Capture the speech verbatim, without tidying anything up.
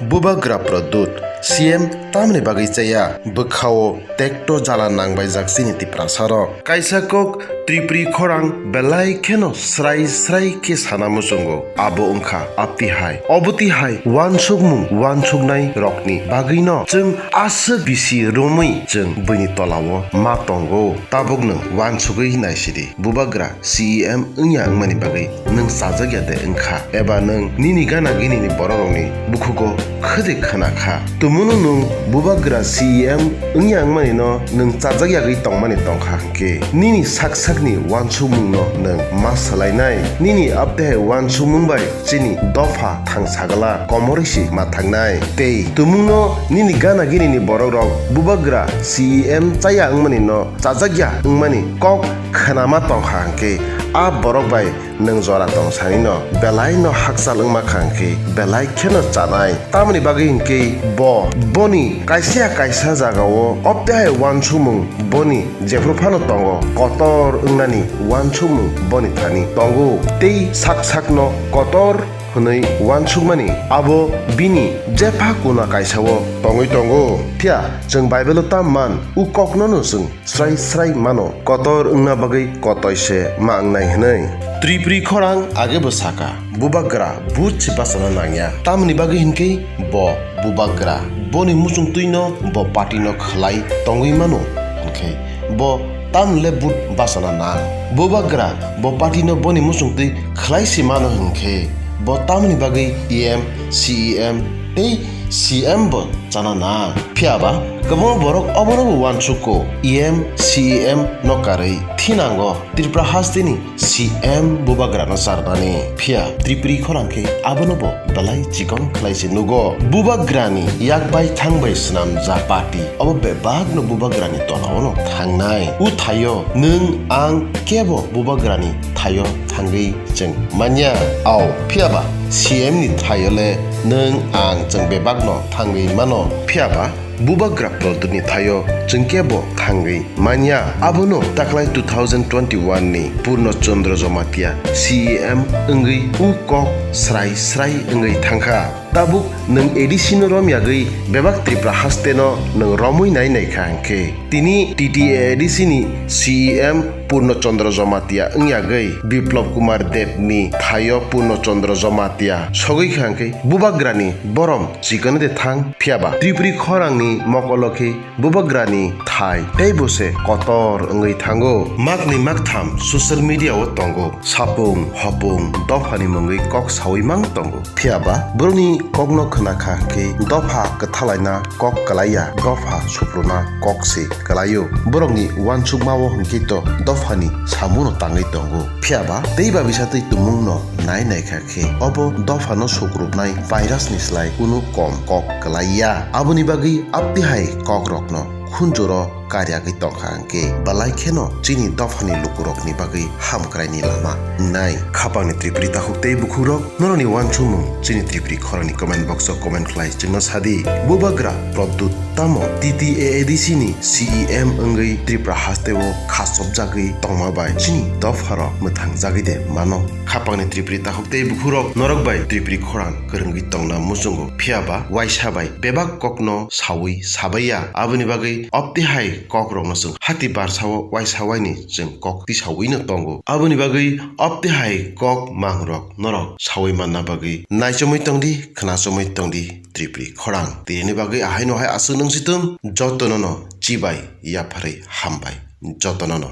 Bubagra Pradyut, C M tamni bagwi chaya? Bwkhao tekto jala nangbaijak chini Tiprasarok. Kaisa kok Tripuri khorang belai kheno srai srai khe sana muchungo. Abo wngkha abtihai. Obotihai uansukmung uansuknai rokni bagwino chwng aswk bisi romwi chwng buini tolao ma tongo. Tabuk nwng uansugwi naisidi. Bubagra C E M wngya wngmani bagwi nwng chajakya de wngkha? Eba nwng nini gana ginini bororokni bukhugo khwdwi khwna kha? Tumungno nwng Bubagra C E M wngya wngmani no nwng chajak yagwi tongmani tongkha hwnkhe, nini sak sakni uansukmungno nwng ma swlainai. Nini abtehai uansukmung bai chini dopha thang sagala komorwi si ma thangnai. Tei tumungno nini gana ginini borokrok Bubagra C E M chaya wngmani no chajakya wngmani kok khwnama tongkha hwnkhe, a borok bai nwng jora tong sanino belai no hakchal wngma kha hwnkhe belai kheno chanai. Tamoni bagwi hwnkhe bo boni kaisa kaisa jagao obtehai uansukmung boni jephru phano tongo, kotor wngnani uansukmung boni thani tongo tei sak sakno kotor hwnwi uansukmani abo bini jepha kuna kaisao tongwi tongo. Phiya chwng Bible-o tam man, u kokno no chwng srai srai mano, kotor wngna bagwi kotoi se ma wngnai hwnwi. Tripuri khorang age bo saka, Bubagra but se bachana nangya. Tamoni bagwi hinkhe bo Bubagra boni muchungtwino bo party no khwlai tongwi mano, hinkhe bo tamle but bachana nang? Bubagra bo party no boni muchungtwi khwlai se mano hinkhe bo tamoni bagwi E M, C E M tei C M bo chana nang. Phiya ba kwbangma borok obono bo uansukgo, E M, C E M no karwi thinango Tripura hasteni C M Bubagrano charnani. Phiya Tripuri khorang khe abono bo belai chikon khlai se nugo. Bubagrani yak bai thang bai swnamjak party obo bebakno Bubagrani tolao no thangnai. O thaio nwng ang kebo Bubagrani thaio thangwi chwng manya. Ao, phiya ba C M ni thaio le nwng ang chwng bebakno thangwi mano. Phiya ba Bubagra Pradyutni thaio chwng kebo thangwi manya. Abono taklai two thousand twenty-one ni Purno Chandra Jamatia C E M wngwi u kok srai srai wngwi thangkha. Tabuk nwng A D C no rom yagwi bebak Tripura haste no nwng romwi nai nai kha hwnkhe, tini T T A A D C ni C E M Purno Chandra Jamatia wng yagwi Biplab Kumar Deb ni thaio Purno Chandra Jamatia sogwi kha hwnkhe, Bubagrani borom chikon de thang. Phiya ba Tripuri khorang ni mokolo khe Bubagrani thai teibo se kotor wngwi thango. Makni maktham social media o tongo, sapung hopung dophani mungwi kok sawi mang tongo. Phiya ba borokni kokno khna kha hwnkhe dopha kwthalaina kok kwlaiya, dopha supruna kok se kwlaio. Borokni uansukma o hwnkhe to dophani samuno tangwi tongo. Phiya ba tei ba bisa twi tumungno nai nai kha khe obo dophano sukrubnai virus ni slai kunu kom kok kwlai ya. Aboni bagwi abtihai kokrokno khunjuro karyagwi tongkha hwnkhe belai kheno chini dophani lukurokni bagwi hamkraini lama wngnai. Khapangni Tripuri takhuk tei bukhukrok, norokni uansukmung chini Tripuri khorangni comment box o comment khlai chwngno sadi. Bubagra Pradyut tamo T T A A D C ni C E M wngwi Tripura hasteo khasopjagwi tongma bai chini dopharok mwthangjagwi de mano? Khapangni Tripuri takhuk tei bukhukrok, norok bai Tripuri khorang kwrwngwi tongna muchungo, phiya ba waisa bai bebak kokno sawi sabaiya. Aboni bagwi optihai kokrokno chwng hati barsao waisa waini chwng kok tisawino tongo. Aboni bagwi optihai kok mangrok norok sawi manna bagwi naichomwi tongdi, khwnachomwi tongdi Tripuri khorang. Tini bagwi ahaino hai aswk nung situng, jotono no chibai yapharwi hambai jotono no.